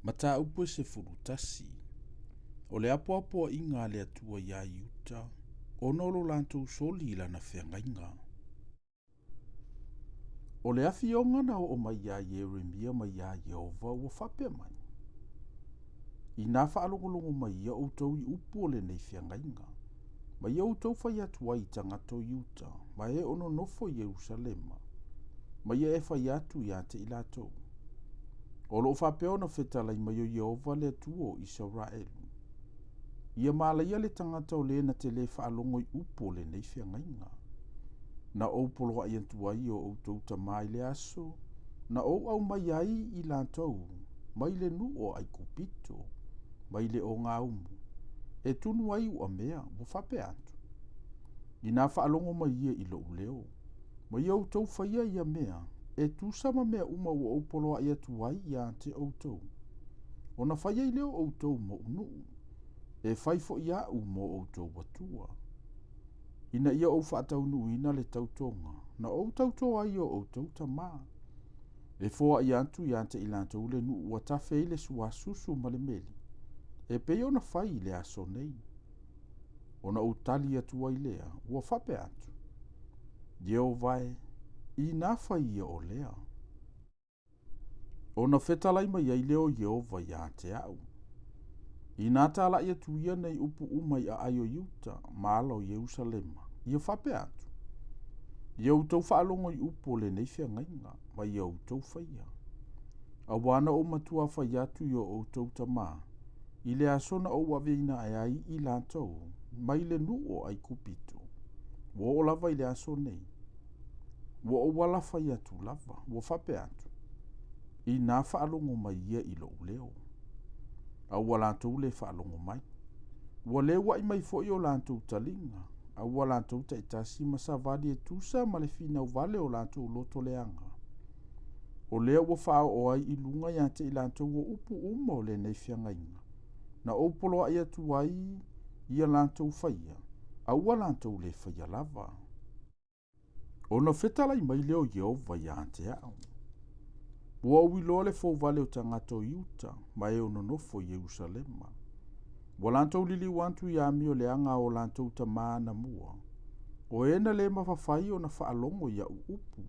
Mataupu e 11. O le apoapoaiga a le Atua iā Iuta, ona o lo latou soli i lana feagaiga. O le afioga na oo mai iā Ieremia mai iā Ieova ua faapea mai, Inā faalogologo mai ia outou i upu o lenei feagaiga, ma ia outou fai atu ai i tagata o Iuta ma e o nonofo i Ierusalema, ma ia e fai atu ia te i latou, O lo o faapea ona fetalai mai o Ieova le Atua o Isaraelu, Ia malaia le tagata o le na te lē faalogo i upu o lenei feagaiga. Na ou poloaʻi atu ai i o outou tamā i le aso na ou aumai ai i latou mai le nuu o ʻAigupito, mai le ogāumu, e tunu ai uamea, ua faapea atu, Inā faalogo mai ia i loʻu leo, ma ia outou faia ia mea, e tusa ma mea uma ua ou poloaʻi atu ai ia te outou, ona fai ai lea o outou moʻu nuu, e fai foi aʻu mo outou Atua, ina ia ou faataunuuina le tautoga na ou tautō ai i o outou tamā, e foaʻi atu ia te i latou le nuu ua tafe ai le suasusu ma le meli, e pei ona fai i le aso nei. Ona ou tali atu ai lea, ua faapea atu, Ieova e, inā fai ia o lea. Ona fetalai mai ai lea o Ieova ia te aʻu, Inā tālaʻi atu ia nei upu uma i aai o Iuta ma ala o Ierusalema, ia faapea atu, Ia outou faalogo i upu o lenei feagaiga, ma ia outou faia. Auā na ou matuā fai atu i o outou tamā, i le aso na ou aveina ae ai i latou mai le nuu o ʻAigupito, ua oo lava i le aso nei, ua ou alafai atu lava, ua faapea atu, Inā faalogo mai ia i loʻu leo, a ua latou lē faalogo mai. Ua lē uaʻi mai foi o latou taliga, a ua latou taitasi ma savali e tusa ma le finau vale o latou loto leaga. O lea ua faaoo ai i luga ia te i latou o upu uma o lenei feagaiga, na ou poloaʻi atu ai ia latou faia, a ua latou lē faia lava. Ona fetalai mai lea o Ieova ia te aʻu, Ua ou iloa le fouvale o tagata o Iuta ma e o nonofo i Ierusalema. Ua latou liliu atu i amio leaga a o latou tamā anamua, o e na lē mafafai ona faalogo i aʻu upu,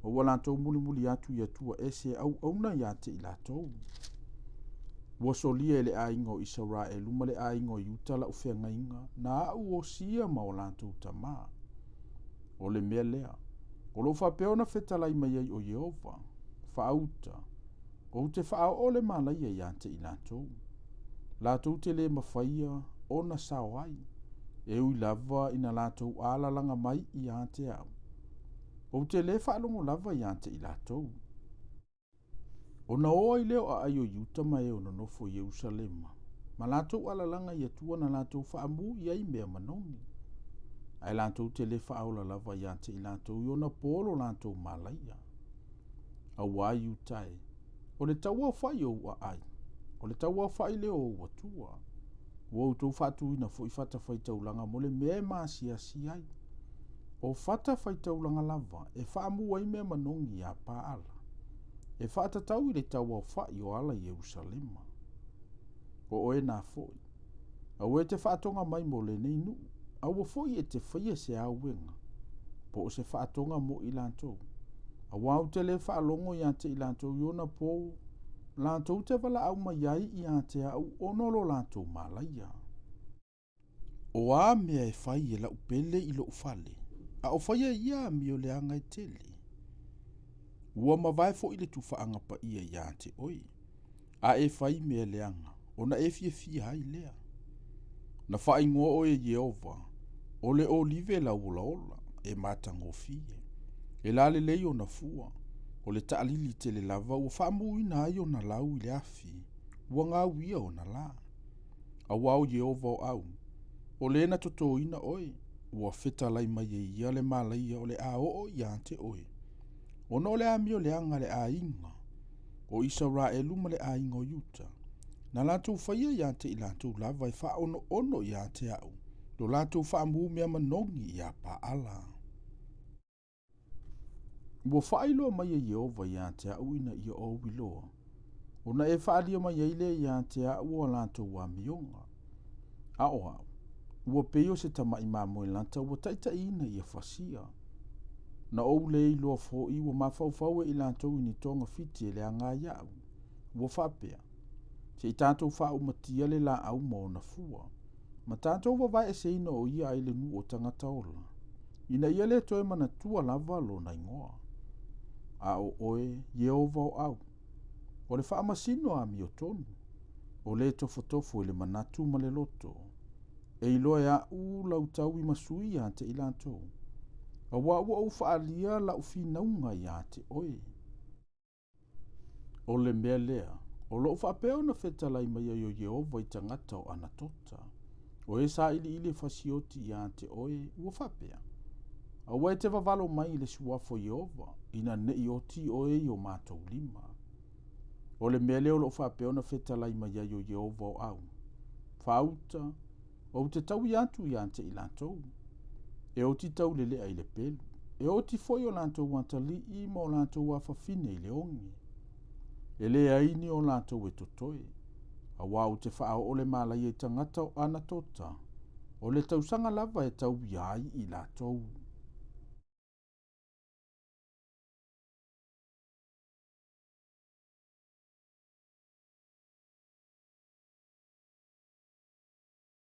ma ua latou mulimuli atu i Atua ese e auauna ia te i latou. Ua solia e le aiga o Isaraelu ma le aiga o Iuta laʻu feagaiga na aʻu osia ma o latou tamā. O le mea lea, o lo o faapea ona fetalai mai ai ʻo Ieova, Faauta, ou te faaoo le malaia ia te i latou. Latou te lē mafaia ona sao ai, e ui lava ina latou alalaga mai ia te au. Ou te lē faalogo lava ia te i latou. Ona o ai lea o aai o Iuta ma e o nonofo i Ierusalema, ma latou alalaga i Atua na latou faamū i ai mea manogi. Ae latou te lē faaola lava ia te i latou i ona pō lo latou malaia. Auā Iuta e, o le tauaofaʻi o ou aai, o le tauaofaʻi lea o ou Atua. Ua outou faatuina foi fatafaitaulaga mo le mea e maasiasi ai. O fatafaitaulaga lava e faamū ai mea manogi iā Paala, e faatatau i le tauaofaʻi o ala i Ierusalema. O oe nā foi, aua e te faatoga mai mo lenei nuu, aua foi e te faia se auega, po o se faatoga mo i latou. Auā ou te lē faalogo ia te i latou i ona pō, latou te valaau mai ai ia te aʻu ona o lo latou malaia. O a mea e fai e laʻu pele i loʻu fale, a o faia ia amio leaga e tele? Ua mavae foi le tufaaga paia ia te oe, a e fai mea leaga, ona e fiafia ai lea. Na faaigoa oe e Ieova, o le olive lauolaola, e matagofie, e lalelei ona fua, o le taalili tele lava ua faamuina ai ona lau i le afi, ua gauia ona la. Auā o Ieova o au, o le na totōina oe, ua fetalai mai e ia le malaia o le a oo ia te oe, ona o le amio leaga a le aiga o Isaraelu ma le aiga o Iuta, na latou faia ia te i latou lava e faaonoono ia te aʻu lo latou faamū mea manogi iā Paala. Ua faailoa mai e Ieova ia te aʻu ina ia ou iloa. Ona e faaalia mai ai lea ia te a'u a latou amioga. A o a'u, ua pei o se tama'i mamoe lata ua ta'ita'iina ia fasia. Na ou lē iloa fo'i ua mafaufau e i latou i ni togafiti e leaga ai a'u. Ua faapea, Se i tatou faaumatia le laau ma ona fua, ma tatou vavaeeseina o ia ai le nuu o tagata ola, ina ia lē toe manatua lava lona igoa. A o oe, Ieova o au, o le faamasino amiotonu, o lē tofotofo i le manatu ma le loto. E iloa e a'u lau tauimasui iā te i latou, auā ua ou faaalia la'u finauga iā te oe. O le mea lea, o lo'o faapea ona fetalai mai ai o Ieova i tagata o Anatota, o e sailiili e fasioti iā te oe, ua faapea, Aua e te vavalo mai i le suafa o Ieova, ina ne'i oti oe i o matou lima. O le mea lea o lo'o faapea ona fetalai mai ai o Ieova o au, Faauta, ou te taui atu iā te i latou, e oti taulelea i le pelu, e oti foi o latou atalii ma o latou afafine i le oge. E leai ni o latou e totoe, auā ou te faaoo le malaia i tagata o Anatota, o le tausaga lava e tauia ai i latou.